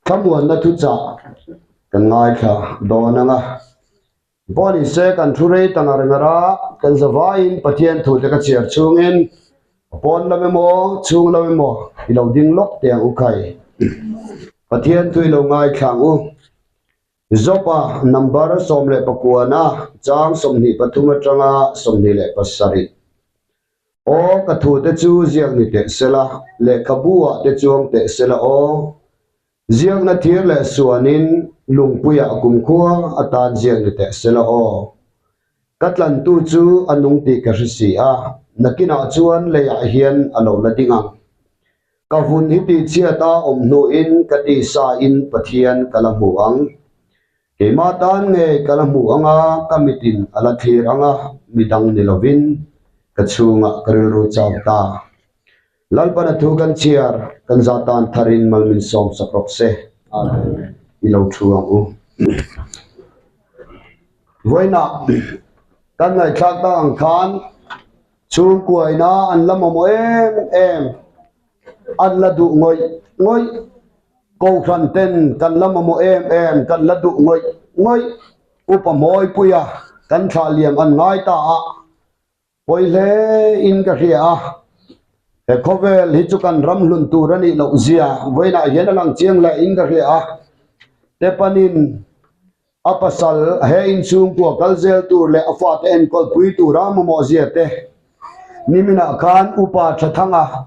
Thlamuanna thuchah kan ngaithla dawn ang a. Pawh ni se kan thu rei ta ngar ngar a, kan zavaiin Pathian thute ka chhiar chhungin a pawn lam emaw chhung lam emaw i lo ding lawk teh ang u khai. Pathian thu i lo ngaithla ang u. Jopa number 19 chang 23 atanga 27. Aw ka thute chu ziak ni teh sela, lehkhabu ah te chuang teh sela aw. Ziakna thir leh suanin lungpuiah kumkhua atan ziak ni teh sela aw. Ka tlantu chu a nung tih ka hre si a, nakinah chuan leiah hian a lo la ding ang. Ka vun hi tihchhiat a awm hnuin ka tisa in Pathian ka la hmu ang. Keimah tan ngei ka la hmu ang a, ka mitin a la thlir ang a, midang ni lovin ka chhungah ka rilru chau ta. Lalpana thu kan chhiar, kan za tan tharin mal min sawm sak rawk se. Amen. I lo thu ang u. Vawiinah kan ngaihthlak tak ang khan chhungkuaina an la mamawh em em, an la duh ngawih ngawih, kohhran ten kan la mamawh em em, kan la duh ngawih ngawih, upa Mawipuia kan thlah liam an ngai ta a. Pawi hle in ka hria a, he khawvel hi chu kan ram hlun tur a nih loh zia vawiinah hian a lang chiang leh in ka hria a, Tepanin a pasal he inchhungkua kal zel tur leh a fate enkawl pui tura mamawh zia te niminah khan Upa Thathanga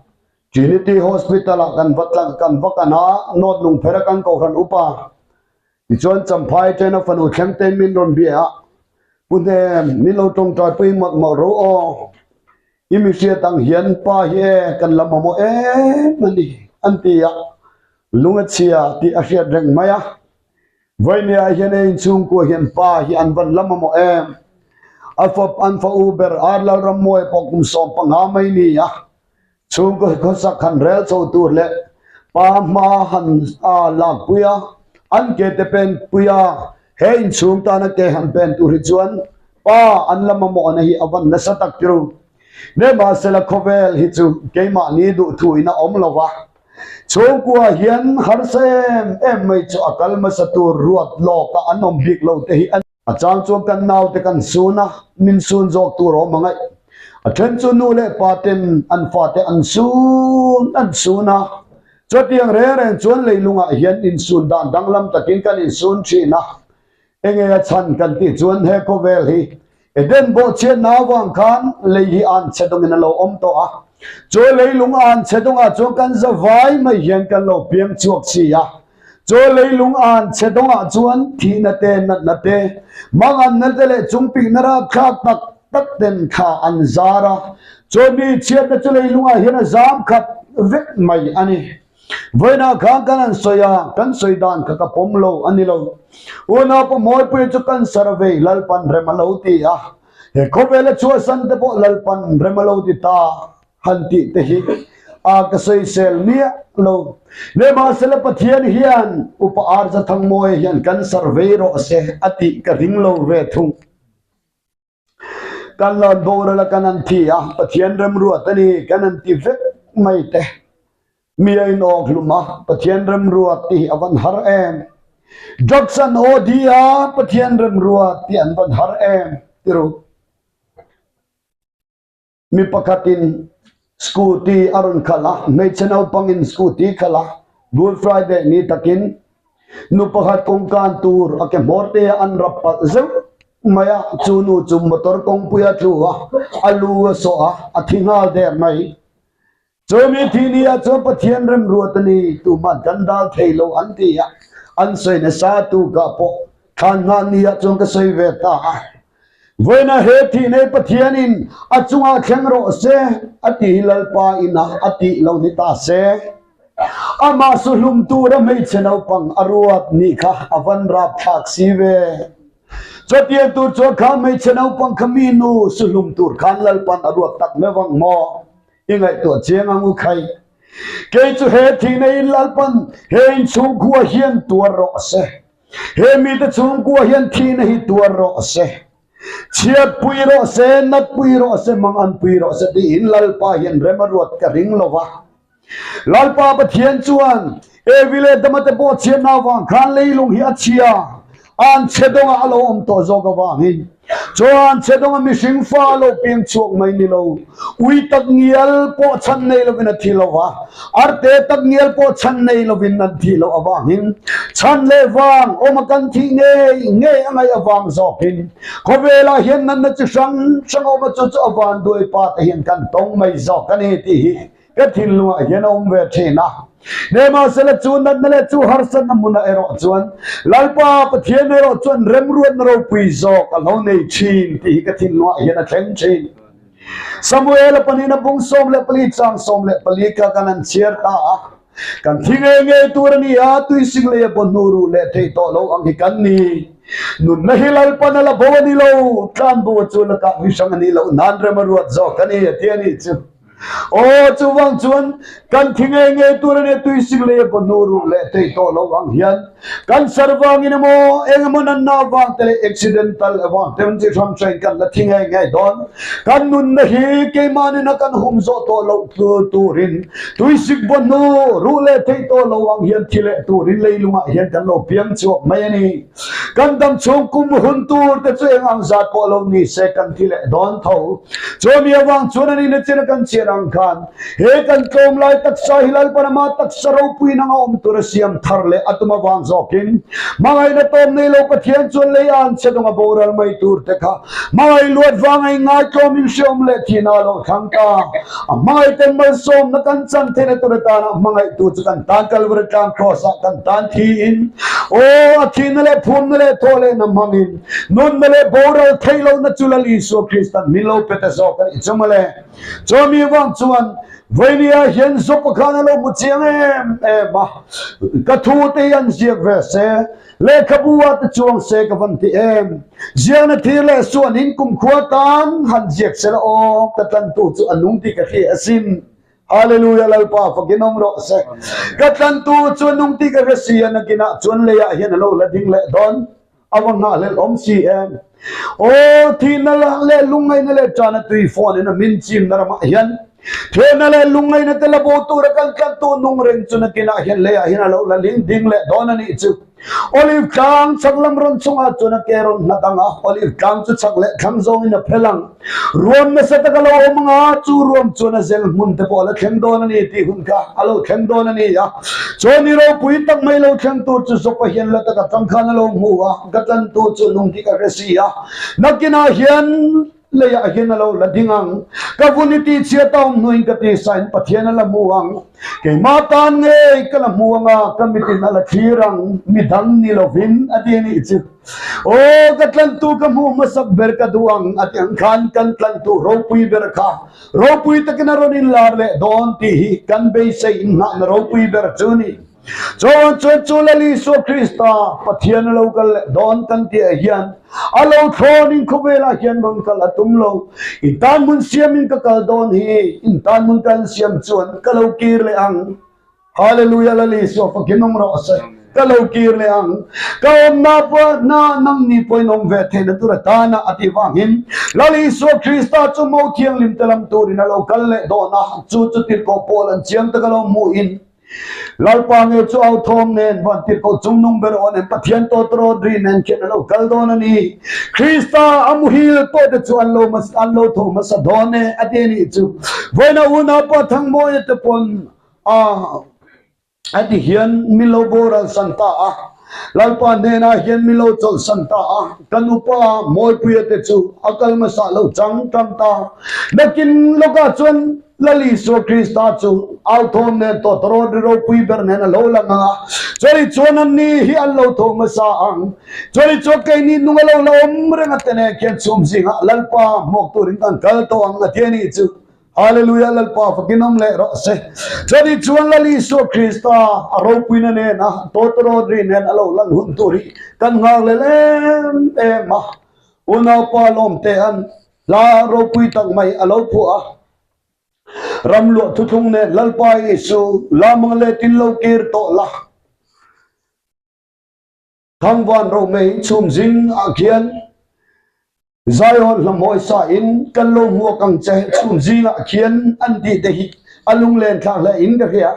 Trinity Hospital ah kan va tlang kan va kan a, North Lungphera kan kohhran upa Tichuan Champhai ṭena fanu thleng te min rawn bia a, Pu Hnem, min lo tawngtai pui mawlh mawlh ro aw, i mi hriat ang hian pa hi e kan la mamawh em a ni, an ti a, lung a chhia tih a hriat reng mai a. Vawinia hian e inchhungkua hian pa hi an van la mamawh em? A fap an fa u ber Ar Lalrammuai pawh kum 15 mai ni a, Chhungkaw khawsak han rel chho tur leh pa hma han a lak pui a, an ke te pen pui a, he inchhung tana ke han pen tur hi chuan pa an la mamawhna hi a van nasa tak tiru. Nimahsela khawvel hi chu keimahni duhthuin a awm lo va, chhungkua hian harsa em em mai chu a kal hmasa tur ruat lawka an awm bik lo te hi a ni. A chang chuan kan naute kan sun a, min sun zawk tur awm ang aih. A then chu nu leh pa ten an fate an sun an sun a. Chutiang reng reng chuan leilungah hian insun dan danglam takin kan insun thin a. Enge a chhan kan tih chuan he khawvel hi Eden bawhchhiatna avang khan lei hi an chhe dawngin a lo awm tawh a. Chu leilung an chhe dawngah chuan kan zavai mai hian kan lo piang chhuak si a. Chu leilung an chhe dawngah chuan thihna te, natna te, manganna te leh chungpikna rapthlak tak tak ten kha an zar a. Chu mi chhiatna chu leilungah hian a zam khat vek mai a ni. Vawiinah khan kan han sawi a, kan sawi dan kha ka pawm lo a ni lo. Unaupa Mawipuia chu cancer a vei Lalpan rem a lo ti a, he khawvela chhuahsan te pawh Lalpan rem a lo ti ta. Han tih te hi a ka sawisel miah lo. Nimahsela Pathian hian Upa Arza Thangmawia hian cancer vei rawh se a tih ka ring lo ve thung. Kan lawn boral a kan an thi a, Pathian remruat a ni kan an ti vek mai te. Mi a inawk hlum a, Pathian remruat tih hi a van har em. Drugs an OD a, Pathian remruat tih an van har em tiru. Mi pakhatin scooty a rawn khalh a, hmeichhe naupangin scooty khalh a, Good Friday ni takin nu pakhat kawngkan tur a ke hmawr te a an rap palh zeuh mai a, chu nu chu motor kawngpui a tlu a, a lu a sawh a, a thi nghal der mai. Chu mi thi ni ah chuan Pathian remruat a ni, tuman kan dal thei lo an ti a, an sawi nasa tu kah pawh thlan nghah ni ah chuan ka sawi ve ta a. Vawiina he thih nei Pathianin a chungah thleng rawh se a ti hi Lalpa ina a tih lo ni ta se. Amah su hlum tura hmeichhe naupang a ruat nih kha a van rapthlak si ve. Chutiang tur chuan kha hmeichhe naupang kha mi nu su hlum tur khan Lalpan a ruat tak meuh ang maw? I ngaihtuah chiang ang u khai. Kei chu he thih neiin Lalpan he inchhungkhua hian tuar rawh se. He mite chhungkua hian thihna hi tuar rawh se, chhiat pui rawh se, nat pui rawh se, mang an pui rawh se tiin Lalpa hian rem a ruat ka ring lo va. Lalpa Pathian chuan. Evi leh Adama te pawh chhiatna avang khan leilung hi a chhia, an chhe dawngah a lo awm tawh zawk avangin chuan chhe dawnga mihring fa a lo piang chhuak mai ni lo. Ui tak ngial pawh chhan nei lovin a thi lo va, arte tak ngial pawh chhan nei lovin an thih loh avangin chhan leh vang awma kan thih ngei ngei a ngaih avang zawkin khawvelah hian natna chi hrang hrang a awm a, chu chu a vanduai pa te hian kan tawng mai zawk a ni tih hi ka thinlungah hian a awm ve thin a. Nimahsela chu natna leh chu harsatna hmunah erawh chuan Lalpa Pathian erawh chuan remruatna ropui zawk a lo nei thin tih hi ka thinlungah hian a thleng thin. Samuela pahnihna bung 14 chang 14 kha kan han chhiar ta a. Kan thi ngei ngei tur a ni a, tuisik lei a baw hnu ruh leh thei tawh lo ang hi kan ni. Nunna hi Lalpan a la bo a ni lo, tlanbo a chu lakah mi hrang a nih loh nan rem a ruat zawk a ni a ti a nih chu. Aw, chuvang chuan kan thi ngei ngei tur a nia tuisik lei a baw hnu ruh leh thei tawh lo ang hian kan sar vangin emaw eng emaw nanna vang te leh accidental avang te chi hrang hrangin kan la thi ngei ngei dawn. Kan nunna hi keimahnin a kan hum zawh tawh loh turin tuisik baw hnu ruh leh thei tawh lo ang hian thi leh turin leilungah hian kan lo piang chhuak mai a ni. Kan dam chhung kum hun tur te chu eng ang zat pawh lo ni se kan thi leh dawn tho. Chumi avang chuan a nihna chin a kan chhiat ang khan he kan tlawm lai taksa hi Lalpan ama taksa ropui nanga awm tur a siam thar leh a tum avang zawkin hmangaihna tawm nei lo Pathian chuan lei an chhe dawnga boral mai tur te kha hmangaih luat vanga inngaitlawm in hreawm leh thihna a lo thlang ta. A hmangaihten malsawmna kan chan theihna tur atana hmangaihtu chu kan tan Kalvari tlang Kraws ah kan tan thiin aw a thihna leh phumna leh thawhlehna hmangin nunna leh boral theih lohna chu Lal Isua Kristan min lo pe ta zawk a nih chu mawle. Chumi avang chuan Vainia hian Zopa khan a lo hmu chiang em em a, ka thu te hi an ziak ve se, Lehkhabu ah te chuang se ka van ti em? Ziakna thir leh suanin kumkhua tan han ziak se la aw, ka tlantu chu a nung tih ka hria asin. Hallelujah Lalpa fakin awm rawh se. Ka tlantu chu a nung tih ka hre si a, nakinah chuan leiah hian a lo la ding leh dawn. A va nghahhlelh awm si em? Aw, thihna leh lungngaihna leh ṭana tui fawn in a min chimna ramah hian Thehna leh lungngaihna te la bo tura kan tlantu nung reng chu nakinah hian leiah hian a lo la ling ding leh dawn a nih chu. Olive tlang chhak lam rawn chungah chuan a ke rawn nghat ang a, olive tlang chu chhak leh thlang zawngin a phel ang. Ruam nasa tak a lo awm ang a, chu ruam chuan a zel hmun te pawh a la thleng dawn a ni tih hun kha a lo thleng dawn a ni a. Chuan ni ropui tak mai lo thleng tur chu Zawpa hian la taka tang khan a lo hmu a, ka tlantu chu nung tih ka hre si a, nakinah hian Leiah hian a lo la ding ang. Ka vun i tih chhiat a awm hnuin ka ti sain Pathian a la hmu ang. Keimah tan ngei ka la hmu ang a, ka mitin a la thlir ang, mi dang ni lovin a ti a nih chu. Aw, ka tlantu ka hmuh hmasak ber ka duh ang a ti ang khan kan tlantu ropui ber kha ropui takin a rawn inlar leh dawn tih hi kan beisei inhnahna ropui ber chu a ni. Chuan chuan chu Lal Isua Krista Pathian a lo kal leh dawn kan tih ah hian a lo thlawn in khawvel ah hian rawn kal a tum lo. In tan hmun siam in ka kal dawn hi, in tan hmun kan siam chuan ka lo kir leh ang. Hallelujah Lal Isua fakin awm rawh se. Ka lo kir leh ang. Ka awmna pawh na nang ni pawhin awm ve theihna tur atana a tih vangin Lal Isua Krista chu Mo Thianghlim te lam turin a lo kal leh dawn a, chu chu tirhkoh pawl an chiang taka lo hmuhin Lalpa nge chu au thawm nen van tirhkoh chung nung ber aw nen Pathian tawtrawt ri nen khian a lo kal dawn a ni. Krista a muhil pawh te chu an lo an lo tho hmasa dawn e a ti a nih chu. Vawiina unaupa Thangmawia te pawn a a ti hian min lo boral san ta a. Lalpa hnenah hian min lo chawlh san ta a. Kan upa Mawipuia te chu a kal hmasa lo chang tang ta. Nakin lawkah chuan Lal Isua Krista chu authawm nen tawtawrawt ri ropui ber nen a lo lang ang a, chuan i chuan an ni hi an lo tho hmasa ang. Chuan i chuan keini nung a lo la awm reng a te nen khian chhum zingah Lalpa hmuak turin kan kal tawh ang a ti a nih chu. Hallelujah Lalpa fakin awm leh rawh se. Chuan i chuan Lal Isua Krista a ropuina nena tawtawrawt ri nen a lo lan hun tur hi kan nghak lel em em a. Unaupa lawmte an Hla ropui tak mai a lo phuah a. Ram luah thuthlung nen Lalpa Isu lamang letin lo kir tawh la. Thangvan romei chhum zing ah khian Zion hlahmawi sa in kan lo hmuak ang che chhum zing ah khian an tih te hi a lunglen thlak hle in ka hria.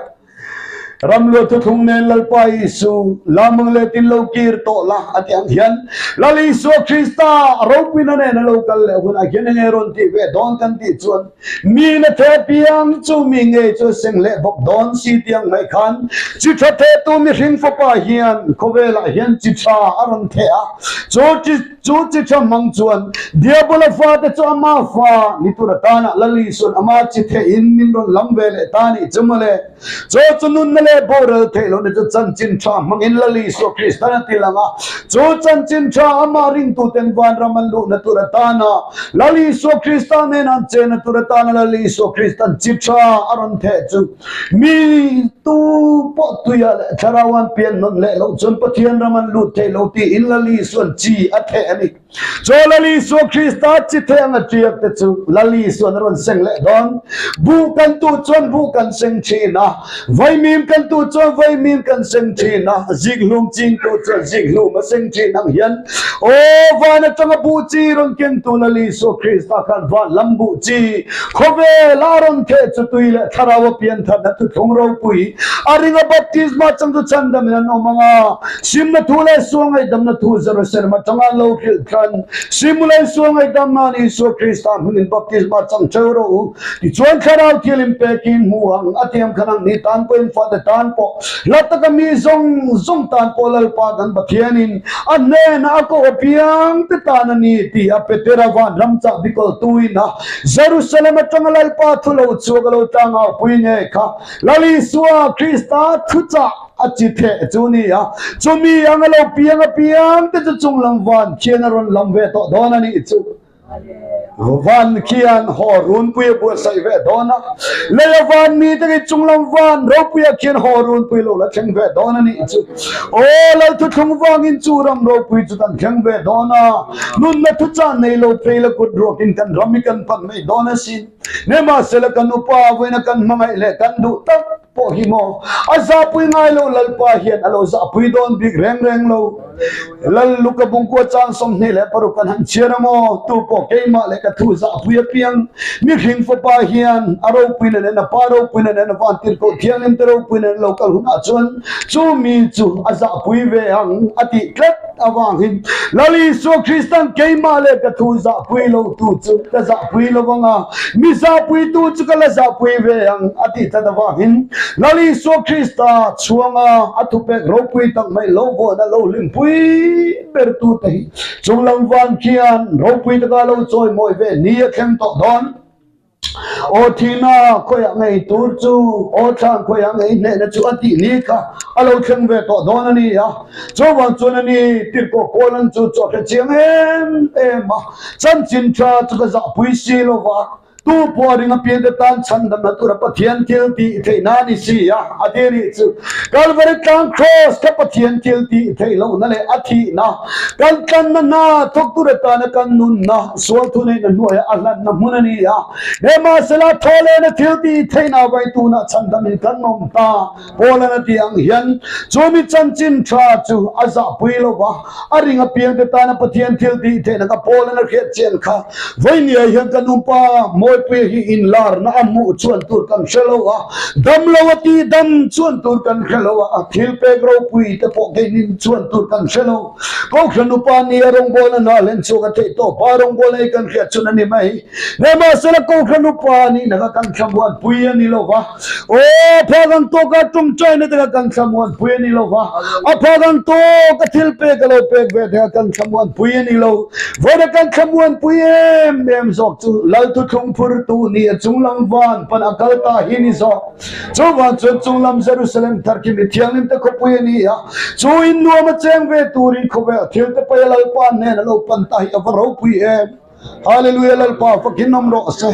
Ramluah thuthlung nen Lalpa Isu lamang letin lo kir tawh la a tih ang hian Lal Isua Krista ropuina nen a lo kal leh hunah hian enge rawn tih ve dawn kan tih chuan mi na the piang chu mi ngei chu a seng leh bawk dawn si tih ang mai khan chi tha thehtu mihring fapa hian khawvelah hian chi tha a rawn theh a, chu chi Chu chi tha hmang chuan Diabola fate chu ama fa ni tur atana Lal Isuan ama chi theihin min rawn lam ve leh ta nih chu mawle. Chaw chu nunna leh boral theih lohna chu chanchin tha hmangin Lal Isua Kristan a ti lang a. Chu chanchin tha amah ringtuten vanram an luhna tur atana Lal Isua Krista nen an chenna tur atana Lal Isua Kristan chi tha a rawn theh chu Mi tu pawh tuia leh thlarau an pian nawn leh loh chuan Pathian ram an lut thei lo tiin Lal Isuan chi a theh a ni. Chaw Lal Isua Krista chi theh anga tiak te chu Lal Isuan a rawn seng leh dawn. Buh kan tuh chuan buh kan seng thin a, vaimim kan tuh chuan vaimim kan seng thin a, zikhlum ching tuh chuan zikhlum a seng thin ang hian aw van atanga buh chi rawn kengtu Lal Isua Krista khan van lam buh chi Khawvel a rawn theh chu tui leh thlarau a pian thatna thuthlung ropui a ring a, baptisma chang chu chhandamin an awm ang a, simna thu leh sual ngaihdamna thu Jerusalem atanga an lo hrilh thlan. Simu leh sual ngaihdam nan Isua Krista hmingin baptisma chang theuh rawh u. Tichuan thlarau thil inpekin hmu ang a tiam khan ang ni tan pawhin fate tan pawh hla taka mi zawng zawng tan pawh Lalpa kan Pathianin a hnenah a koh apiang te tan a ni tih a Petera van ram chah bikawltuin a Jerusalem atanga Lalpa thu lo chhuak a lo tlangau pui nge kha Lal Isua Krista thuchah a chi theh chu ni a, chumi anga lo piang apiang te chu chunglam van khian a rawn lam ve tawh dawn a nih chu. Van khian haw runpui a buatsaih ve dawn a, leia van mite hi chunglam van ropuia khian haw runpui lo la thleng ve dawn a nih chu. Aw Lal thuthlung vangin chu ram ropui chu kan thleng ve dawn a, nunna thuchah nei lo phei la kut ruakin kan ram hi kan pan mai dawn asin. Nimahsela kan upa vawiina kan hmangaih leh kan duh tak pawh hi maw a zahpui ngai lo Lalpa hian a lo zahpui dawn bik reng reng lo. Lal Luka bungkua chang 26 kan han chhiar a maw? Tu pawh keimah leh ka thu zahpui apiang mihring fapa hian a ropuina nen a pa ropuina nen a vantirhkoh thianghlim te ropuina nen lo kal hunah chuan Chu mi chu a zahpui ve ang a tih tlat avangin Lal Isua Kristan keimah leh ka thu zahpui lo tu chu ka zahpui lo vang a, mi zahpui tu chu ka la zahpui ve ang a tih tlat avangin Lal Isua Krista chhuanga a thupek ropui tak mai lo vawn a lo hlimpui ber tu te hi chunglam van khian ropui taka lo chawimawi ve ni a thleng tawh dawn. Aw thihna khawiah ngei tur chu aw thlan khawiah ngei hnehna chu a tih ni kha a lo thleng ve tawh dawn a ni a. Chuvang chuan a ni tirhkoh Paulan chu chu a hre chiang em em a, chanchin tha chu ka zahpui si lo va, tu pawh a ring apiang te tan chhandamna tura Pathian thil tih theihna a ni si a, a ti a nih chu. Kalvari tlang Kraws kha Pathian thil tih theih lohna leh a thihna, kan tlanna hna thawk tur atana kan nunna, Sual thu neihna hnuaiah a hlanna hmun a ni a, nimahsela thawhlehna thil tih theihna vai tunah chhandamin kan awm ta. Paulan a tih ang hian chumi chanchin tha chu a zahpui lo va, a ring apiangte tana Pathian thil tih theihna kha Paulan a hriat chian kha. Vawinia hian kan upa Mawipuia hi inlarna a hmuh chuan tur kan hre lo a, dam lo a tih dam chuan tur kan hre lo a, a thil pek ropui te pawh keinin chuan tur kan hre lo. Kohhran upa nia rawngbawlna hna hlen chhuak a theih tawh pa rawngbawlna hi kan hriat chhun a ni mai. Nimahsela Kohhran upa nihna kha kan thlamuanpui a ni lo va, aw a phak ang tawka tawngtaina te kha kan thlamuanpui a ni lo va, a phak ang tawka thil pek a lo pek ve te kha kan thlamuanpui a ni lo. Vawiina kan thlamuanpui em em zawk chu Lal thuthlung phurtu ni a chunglam van pan a kal ta hi ni zawk. Chuvang chuan chunglam Jerusalem thar khi mi thianghlim te khawpui a ni a, chu in nuam a cheng ve turin khawvel thil te paia Lalpa hnen a lo pan ta hi a va ropui em! Hallelujah Lalpa fakin awm rawh se.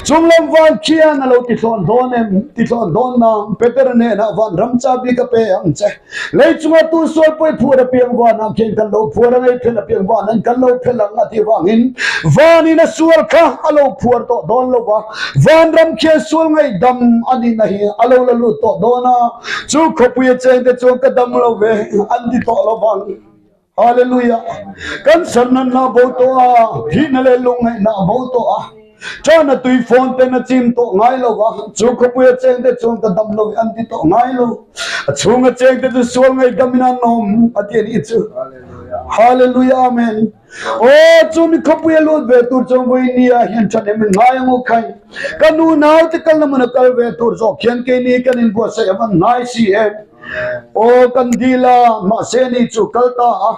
Chunglam van khian a lo ti thlawn dawn em? Ti thlawn dawn nang Petera hnenah van ram chabi ka pe ang che. Lei chunga tu sual pawi phuar apiang vanah khian kan lo phuar ang, ei phel apiang vanan kan lo phel ang a tih vangin vanin a sual kha a lo phuar tawh dawn lo va, vanram khian sual ngaihdam a nihna hi a lo la lut tawh dawn a, chu khawpui a chengte chuan ka dam lo ve an ti tawh lo vang. Hallelujah! Kan serhna hna bo tawh a, thihna leh lungngaihna a bo tawh a. Chana tui phone ten a chim tawh ngai lo va, chu khawpuia chengte chuan ka dam lo an ti tawh ngai lo. A chhunga chengte chu sual ngaihdam in an awm a ti a nih chu. Hallelujah Amen. Aw chu mi khawpuia lut ve tur chuan vawi nia hian ṭhahnem in ngai ang u khai. Ka nu naute kalna hmun a kal ve tur zawk hian keini kan inbuatsaih a van hnai si em. Aw kan dil a, mahse ni chu kal ta a.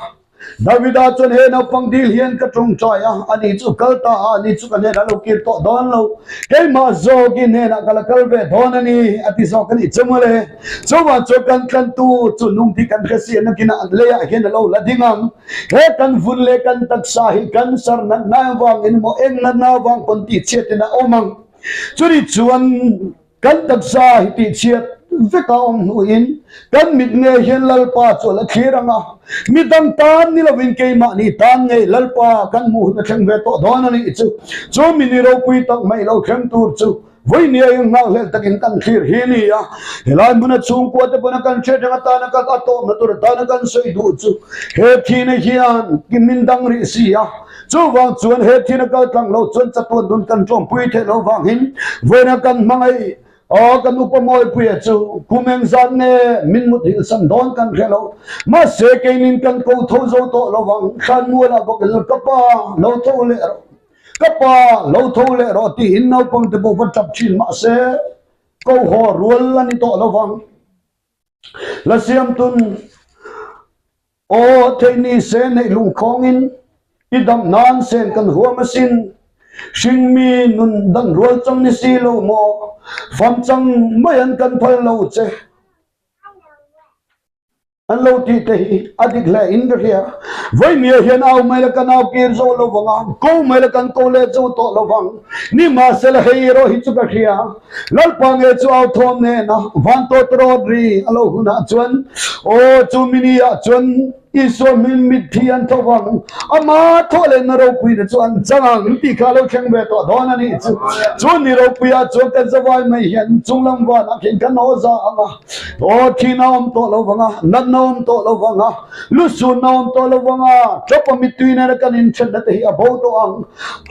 Davida chuan he naupang dil hian ka tawngtai a, ani chu kal ta a, ani chu ka hnenah lo kir tawh dawn lo. Keimah zawk i hnenah ka la kal ve dawn a ni, a ti zawk a nih chu mawle. Chuvang chuan kan tlantu chu nung tih kan hre si a, nakinah leiah hian a lo la ding ang. He kan vun leh kan taksa hi cancer natna avangin emaw eng natna avang pawn tihchhiatin a awm ang. Chuni chuan kan taksa hi tihchhiat vek a awm hnuin kan mit ngei hian Lalpa chu a la thlir ang a, midang tan ni lovin keimahni tan ngei Lalpa kan hmuh hun a thleng ve tawh dawn a nih chu. Chu mi ni ropui tak mai lo thleng tur chu Vawinia in nghakhlelh takin kan thlir hi a ni a, helai hmuna chhungkua te pawna kan hriat reng atana kan a tawhna tur atana kan sawi duh chu he thihna hian ki min dang rih si a, chuvang chuan he thihna kal tlang lo chuan chatuan dun kan tlawmpui theih loh vangin vawiina kan hmangaih aw kan upa Mawipuia chu kum eng zat nge min mut hilhsan dawn kan hre lo, mahse keinin kan ko tho zo tawh lovang, Hranmuala bawk in ka pa lo tho leh rawh. Ka pa lo tho leh rawh tiin naupang te pawh va tap thin mahse ko haw rual a ni tawh lo vang. La siam tun aw thei ni se neih lungkhawngin i dam nan sen kan huam asin hringmi nun dan rual chang ni si lo maw fam chang mai an kan phal lo che. An lo tih te hi a dik hle in ka hria. Vawimia hian au mai la kan au kir zo lo vang a, ko mai la kan ko leh zo tawh lo vang. Nimahsela hei erawh hi chu ka hria, Lalpa nge chu au thawm nena van tawt rawt ri a lo hunah chuan, aw chu mini ah chuan Isua hming mitthi an tho vang, ama thawh leh na ropuina chu an chang ang tih kha a lo thleng ve tawh dawn a nih chu. Chu ni ropuiah chuan kan zavai mai hian chunglam vanah khin kan haw za ang a. Aw thihna awm tawh lo vang a, natna awm tawh lo vang a, lusunna awm tawh lo vang a, ṭawpa mittui nena kan inthenna te hi a bo tawh ang.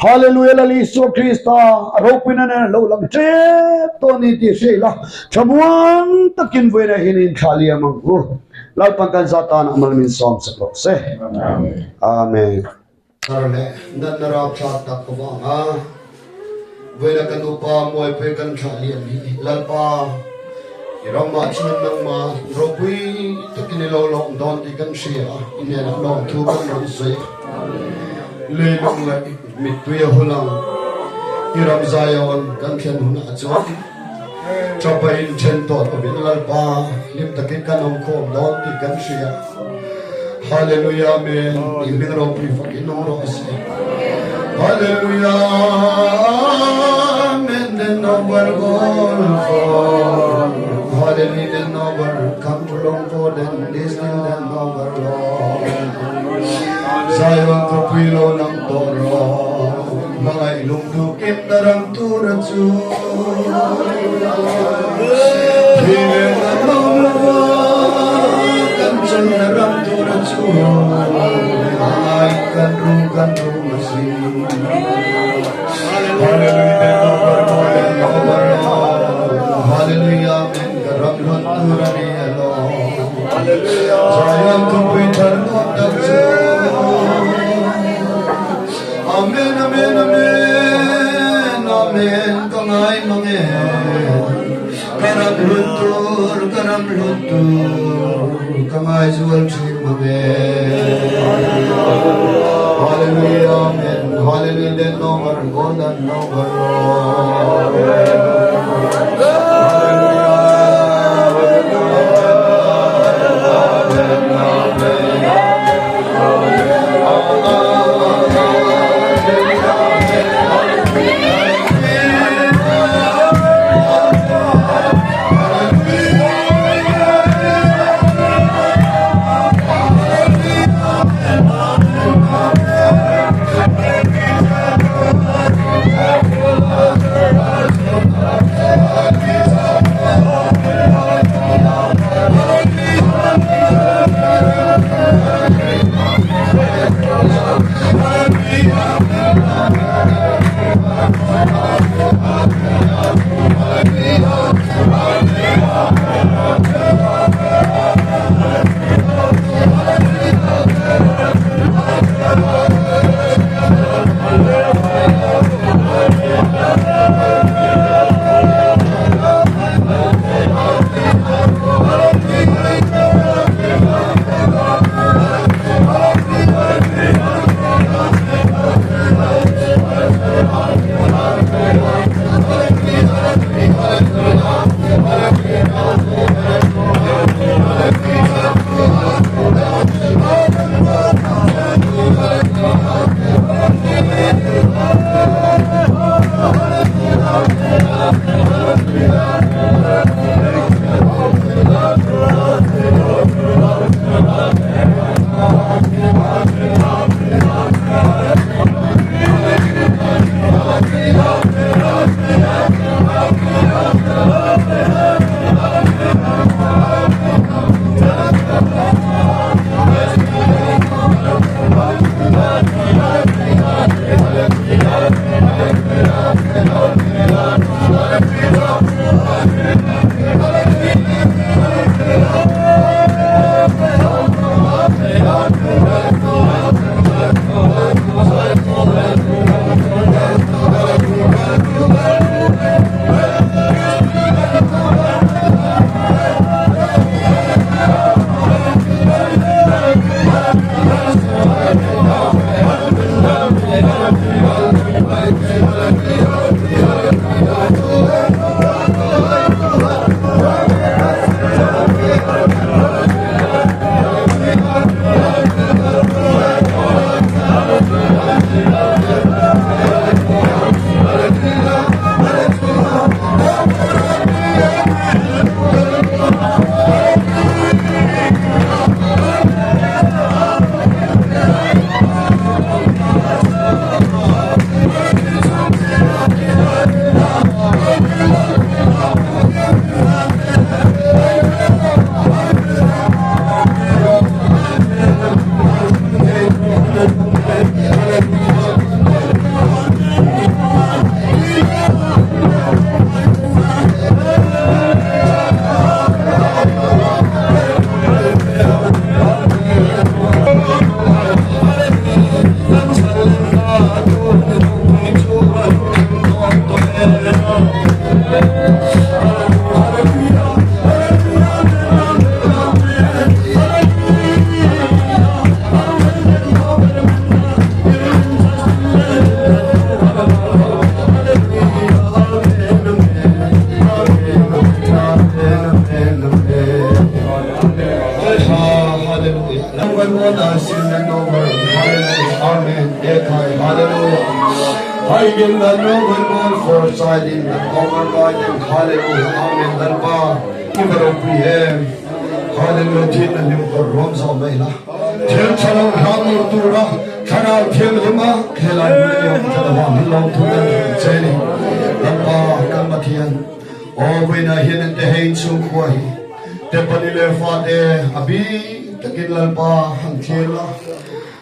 Hallelujah Lal Isua Krista a ropuina nena lo lang ṭep tawh a ni tih hria ila, thlamuang takin vawiinah hian inthlah liam ang u. Lalpan kan za tanah mal min sawm sak rawh se. Amen. Thar leh natna rapthlak tak ka vang a, vawiina ka nupa Muaipui kan thlah liam hi Lalpa i ramah chuan nangmah ropui takin i lo lawm dawn tih kan hria a, i hnenah lawmthu kan rawn sawi a. Leilung leh mittui a hul ang, i ram Zion kan thlen hunah chuan Chapain then tawh lovin Lalpa hlim takin kan awm khawm dawn tih kan hria. Hallelujah Amen i hming ropui fak in awm rawh se. Hallelujah Amen den over gol for Hallelujah den over come to long for den this till den over long Zion khawpui lo lang tawh rawh hmangaih lungduh kim na ram tur a chu Amen amen amen amen ka ngai mang e ka ram hlun tur ka ram hlun tur ka ngai zual thin mang e Hallelujah amen hallelujah den over golden over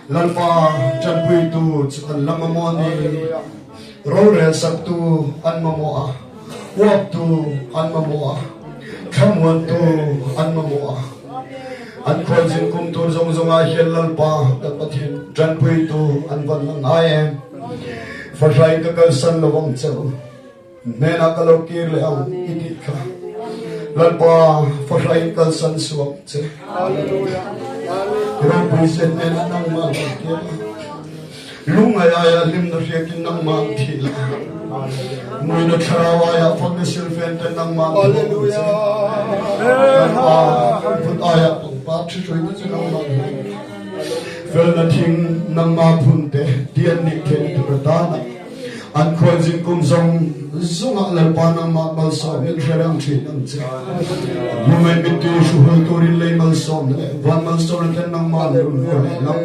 Lalpa tanpuitu chu an la mamawh a ni. Rorel saktu an mamawh a, uaptu an mamawh a, thlamuantu an mamawh a. An khualzin kum tur zawng zawngah hian Lalpa kan Pathian tanpuitu an van la ngai em? Fahrain ka kalsan lo ang che u. Hnenah ka lo kir leh ang i tih kha. Lalpa fahrain kalsan suak che. Ropui zen hnenah nangmah lo kir la. Lungngai aia hlimna hriakin nangmah an thih la. Muina thlarau aia fakna silfen ten nangmah an thawk ang che. Lalpa vut aia pangpar ṭhi hruaina chu nangmah an hmu. Felna thing nangmah phun te tian nih theih tur atana An khualzin kum zawng zawngah Lalpa nangmah malsawm in hre reng ṭhin ang che. Lungai mittui hruhul turin lei malsawmna leh van malsawmna ten nangmah an rawn vuah leh lam.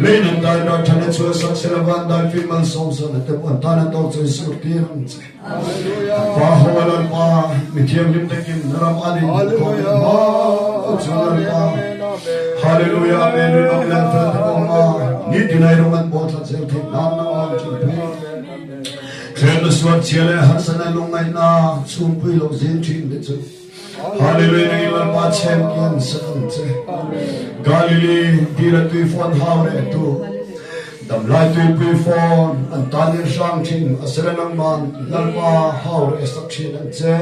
Lei nan dai dar ṭhan a chhuah sak sela van dai fim malsawm sawhna te pawh an tan a tawk chu i sur tir ang che. Pa ho a Lalpa mi thianghlim takin na ram an in hmuh khawm hma chu Lalpa. Hallelujah Amen rinawm leh fel te pawh ma ni tinai rawng an bawl thlat zel theih nan nangmah ṭanpui. Hremna suat chhia leh harsatna lungngaihna chhungpui lo zing ṭhin te chu Hallelujah nangin Lalpa chhem kian sak ang che. Galilee dil a tui fawn hau reh tu Damlai tuipui fawn an tan in hrang thin a sela nangman Lalpa hau reh sak thin ang che.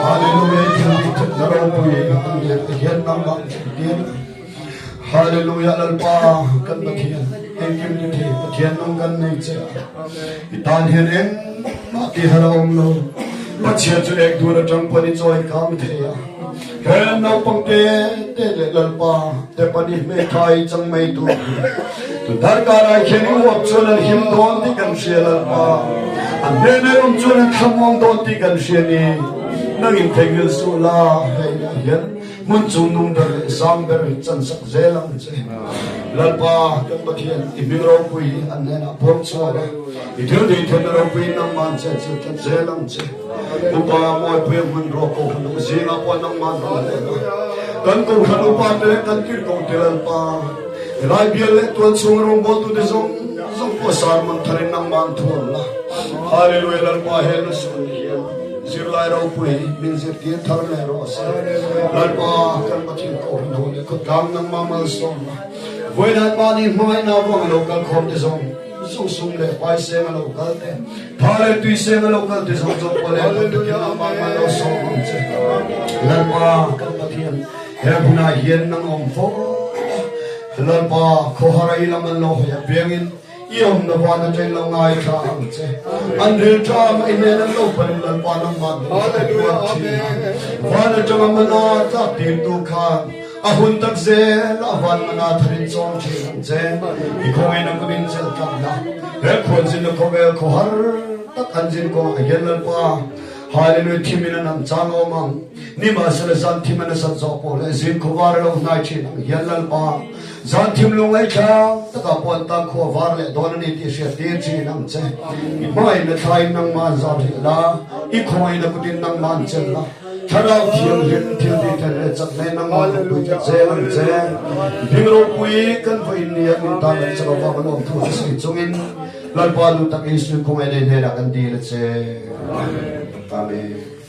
Hallelujah thil ti that na ropui an lian te hian nangmah tir. Hallelujah Lalpa kan Pathian engkim ti thei Pathian nung kan nei che a. I tan hian engmah ti har a awm lo. Pathian chu ek dur atang pawn i chawi kang thei a. He naupang te te leh Lalpa te pahnih hmeithai chang mai tur hi tu darkar ah hian i uap chuan an him dawn tih kan hria Lalpa. An hnenah i awm chuan an thlamuang dawn tih kan hria ni. Nang in theihnghilh suh la hei ah hian hmun chung nung ber leh sang ber hi chan sak zel ang che. Lalpa kan Pathian i hming ropui an hnenah puang chhuak a, i thil tih theihna ropui nangmah an chet chilh tlat zel ang che. Upa Mawipuia hmanrua Kohhran u zingah pawh nangmah an rawn leh a. Kan Kohhran upa te leh kan tirhkohte Lalpa, helai bial leh tual chhunga rawngbawltute zawng zawng pawh sermon tharin nangmah an thuam la. Hallelujah Lalpa he lusun hian zirlai ropui min zirtir thar leh rawh se. Lalpa kan Pathian Kohhran ho leh khawtlang nangmah malsawm la. Vawiin mahni hmangaihna vang a lo kal khawm te zawng zawng sum leh pai seng a lo kal te, tha leh tui seng a lo kal te zawng zawng pawh leh tam takin nangmah mal lo sawm ang che. Lalpa kan Pathian, he hmunah hian nang awm fo la. Lalpa, khawhar a i lam an lo hawi apiangin i awmna van atangin lo ngaithla ang che. An ril ṭam a i hnen an lo panin Lalpa nangmah min hriat ṭhin a. Van aṭanga mana tlak tirtu khan A hun tak zel a van mana tharin chawm thin ang che. I khawngaih na kumin chelh tlat la. He khualzin na khawvel khawhar tak an zin kawngah hian Lalpa. Hallelujah thim in an an chang awm ang. Nimahsela zan thim a nasat zawh pawh leh zing khuavar a lo hnai thin ang hian Lalpa zan thim lungngaih thlak takah pawh an tan khua var leh dawn a ni tih hriat tir thin ang che. I hmangaihna thlaiin nangmah an zam hrih la, i khawngaihna kutin nangmah an chelh la, Thlarau Thianghlim thil tih theih leh chak nen nangmah an ropui tlat zel ang che. Hming ropui kan vawiin nia min tan an chak avang a lawmthu chu sawi chungin Lalpa lu tak Isu khawngaih nei hnenah kan dil a che. Amen.